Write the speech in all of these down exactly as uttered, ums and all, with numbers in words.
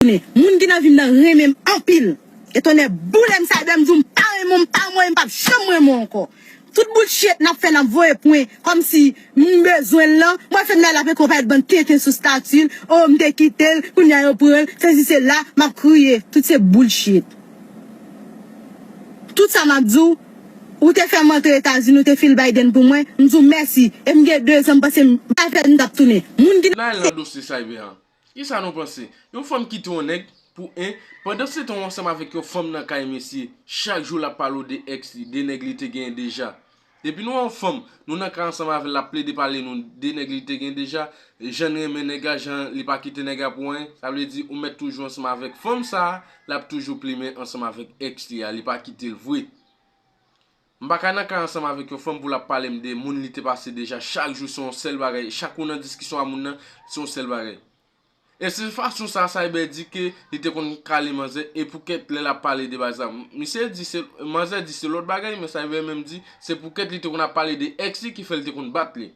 Moun ki nan vi m nan renmen m anpil. E tonnè boule m, Cyber, m di w m pa renmen w, m pa renmen w, m p ap janm renmen w ankò. Tout bullshit n ap fè, n ap voye pwen kòmsi m bezwen l lan. Mwen fè m nan lapè konpayèt bann tenten sou stati l. O, m te kite l, kounye a yo pran l, sesi sela, m ap kriye. Tout se bullshit. Tout sa m ap di w, ou te fè m antre Etazini, ou te fil Biden pou mwen, m di w mèsi. E m gen de zan, m panse m pa fè m t ap tounen. Moun ki nan. N al nan dosye Cyber an. Kisa nou panse? Yon fanm kite yon nèg pou en, pandansetan w ansanm avèk yon fanm nan kay mesye, chak jou l ap pale w de èks li, de nèg li te genyen deja. Depi nou wè yon fanm, nou nan kay ansanm avè l, l ap plede pale nou de nèg li te gen deja, jan l renmen nèg la, jan li pa kite nèg la pou anyen, sa vle di ou mèt toujou ansanm avèk fanm sa a, l ap toujou plimen ansanm avèk èks li a, li pa kite l vre. M pa ka nan kay ansanm avèk yon fanm pou l ap pale m de moun li te pase deja, chak jou se yon sèl bagay, chak ou nan diskisyon a moun nan, se yon sèl bagay. E se fason sa Cyber di ke li te konn kale manzè, e poukèt lè l ap pale de bagay sa, misye di se, manzè di se lòt bagay, men Cyber menm di se poukèt li te konn ap pale de èks li ki fè l te konn bat li.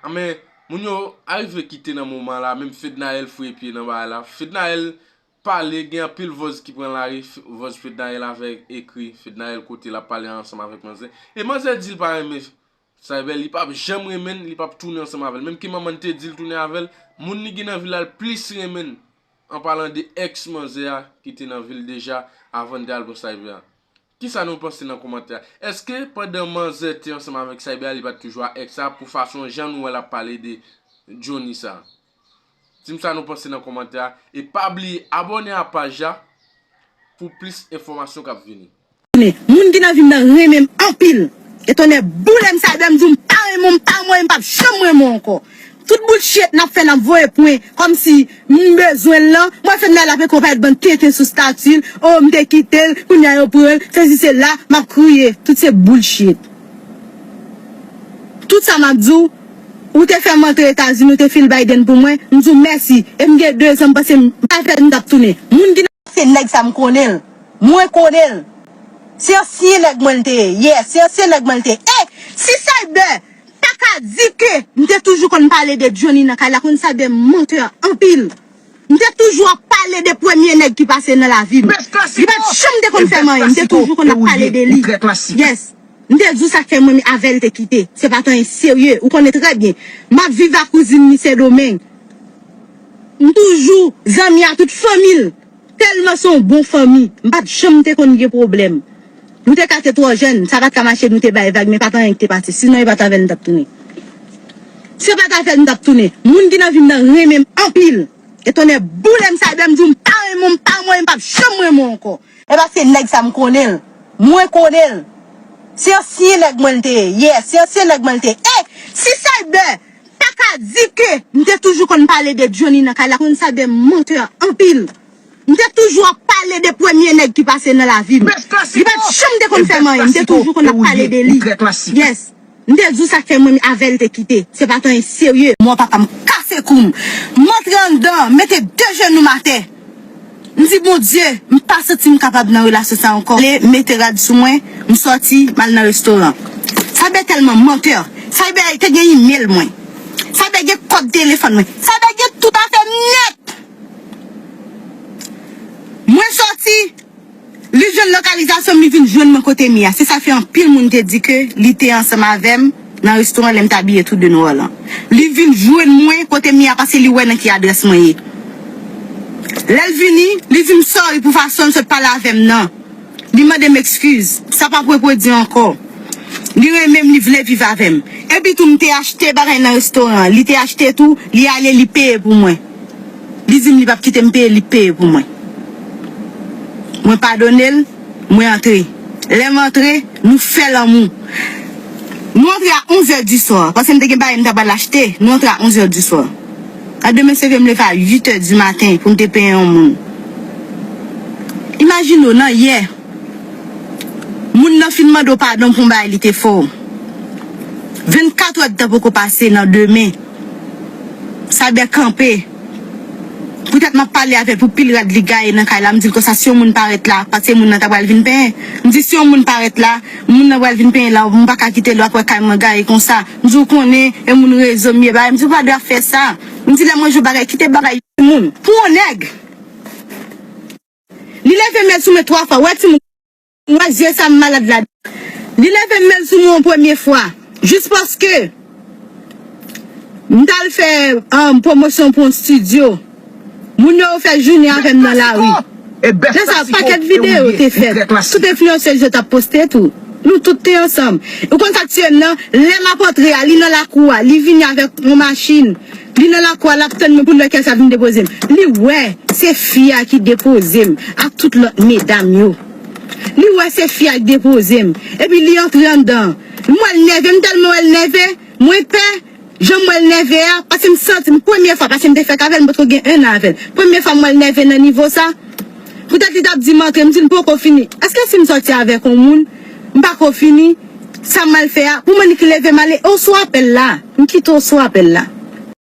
A, men, moun yo arive kite nan moman la, menm Fednaelle foure pye nan bagay la. Fednaelle pale, gen anpil vòz ki pran lari, f-, vòz Fednaelle avèk ekri, Fednaelle kote l ap pale ansanm avèk manzè. E manzè di l pa renmen Cyber, li p ap janm renmen l, li p ap tounen ansanm avè l. Menm ke manman l te di l tounen avè l, moun li gen nan vi l la l plis renmen l, an palan de èks manzè a ki te nan vi l deja avan l te al pran Cyber a. Kisa nou panse nan kòmantè a? Èske pandan manzè te ansanm avèk Cyber a, li pa t toujou a èks sa pou fason jan nou wè l ap pale de Johnny sa? Di m sa nou panse nan kòmantè a. E pa bliye abòne a paj la pou plis enfòmasyon k ap vini. Moun ki nan vi m nan renmen m anpil. E tonnè boule m, Cyber, m di w m pa renmen w, m pa renmen w, m p ap janm renmen w ankò. Tout bullshit n ap fè, n ap voye pwen kòmsi m bezwen l lan. Mwen fè m nan lapè konpayèt bann tenten sou stati l. O, m te kite l, kounye a yo pran l, sesi sela, m ap kriye. Tout se bullshit. Tout sa m ap di w, ou te fè m antre Etazini, ou te fil Biden pou mwen, m di w mèsi. E m gen de zan, m panse m pa fè m t ap tounen. Moun ki nan. Se nèg sa m konnen l. Mwen konnen l. Se ansyen nèg mwen l te ye. Yeah, se ansyen nèg mwen l te ye. E si Cyber ta ka di ke m te toujou konn pale de Johnny nan kay la, konn Cyber mantè anpil. M te toujou ap pale de premye nèg ki pase nan lavi m. Li pa t janm te konn fè m anyen. M te toujou konn ap pale de li. Yes. M te di w sa k fè mwen avè l te kite. Se pa t anyen serye. Ou konnen trè byen. M ap viv ak kouzin li Sendomeng. M toujou zanmi a tout fanmi l. Tèlman se yon bon fanmi. M pa t janm te konn gen pwoblèm. Nou te ka te twò jèn. Sa pa t ka mache, nou te bay vag, men pa t anyen ki te pase. Sinon, e pa t avè l m t ap tounen. Se pa t avè l m t ap tounen. Moun ki nan vi m nan renmen m anpil. E tonnè boule m, Cyber, m di w m pa renmen w, m pa renmen w, m p ap janm renmen w ankò. E paske nèg sa m konnen l. Mwen konnen l. Se ansyen nèg mwen l te ye. Yeah, se ansyen nèg mwen l te ye. E si Cyber ta ka di ke m te toujou konn pale de Johnny nan kay la, konn Cyber mantè anpil. M te toujou ap pale de premye nèg ki pase nan lavi m. Li pa t janm te konn fè m anyen. M te toujou konn ap pale de li. Yes. M te di w sa k fè mwen avè l te kite. Se pa t anyen serye. Mwen papa m kase kou m. M antre anndan, mete de jenou m atè. M di, Bondye, m pa santi m kapab nan relasyon sa ankò. Li mete rad sou mwen, m sòti, m al nan restoran. Cyber tèlman mantè. Cyber te gen imèl mwen. Cyber gen kòd telefòn mwen. Cyber gen tout afè m nèt. Mwen sòti, li jwenn lokalizasyon m, li vin jwenn mwen kote m ye a. Se sa fè anpil moun te di ke li te ansanm avè m nan restoran lè m t abiye tou de nwa lan. Li vin jwenn mwen kote m ye a paske li wè nan ki adrès mwen ye. Lè l vini, li di m sorry pou fason l sot pale avè m nan. Li mande m ekskiz. Sa p ap repwodui ankò. Li renmen m, li vle viv avè m. Epi tou m te achte bagay nan restoran an. Li te achte tou, li ale, li peye pou mwen. Li di m li p ap kite m peye, li peye pou mwen. Mwen padone l, mwen antre. Lè m antre, nou fè lanmou. Nou antre a onz è di swa, paske m te gen bagay m ta pral achte. Nou antre a onz è di swa. A demen se ke m leve a uit è di maten pou m te peye yon moun. Imajine w nan yè. Moun nan fin mande w padon pou yon bagay li te fè w. Vennkat è d tan poko pase nan demen. Cyber kanpe. Poutèt m ap pale avè l pou pil rad li gaye nan kay la, m di l konsa si yon moun parèt la, paske moun nan ta pral vin penyen. M di si yon moun parèt la, moun nan pral vin penyen la, m pa ka kite l, w ap wè kay mwen gaye konsa. M di w konnen, e moun rezo m ye, bagay. M di w pa dwe ap fè sa. M di lè mwen jwe bagay, kite bagay moun. Pou yon nèg. Li leve men l sou mwen twa fwa. Wè timoun, wè zye sa m malad la. Li leve men l sou mwen yon premye fwa. Jis paske m t al fè um, pwomosyon pou yon estidyo. Moun yo fè jounen avè m nan lari. Lè sa, pakèt videyo te fèt. Tout enfliyansèz yo t ap poste tou. Nou tout te ansanm. Ou konn sa k tiye m nan? Lè m ap antre a, li nan lakou a, li vini avèk yon machin. Li nan lakou a, l ap tann mwen pou l wè kiyès k ap vin depoze m. Li wè se fi a ki depoze m ak tout lòt medam yo. Li wè se fi a ki depoze m. Epi li antre anndan. M wè l nève, m tèlman wè l nève, mwen pè. Jan m wè l nève a, paske m santi m premye fwa, paske m te fèk avè l, m potko gen en an avè l. Premye fwa m wè l nève nan nivo sa. Poutèt li t ap di m antre, m di l m poko fini. Èske si m sòti avèk yon moun, m pa ko fini, sa m al fè a, pou mwen li ki leve m ale, oswa apèl la, m kite oswa apèl la.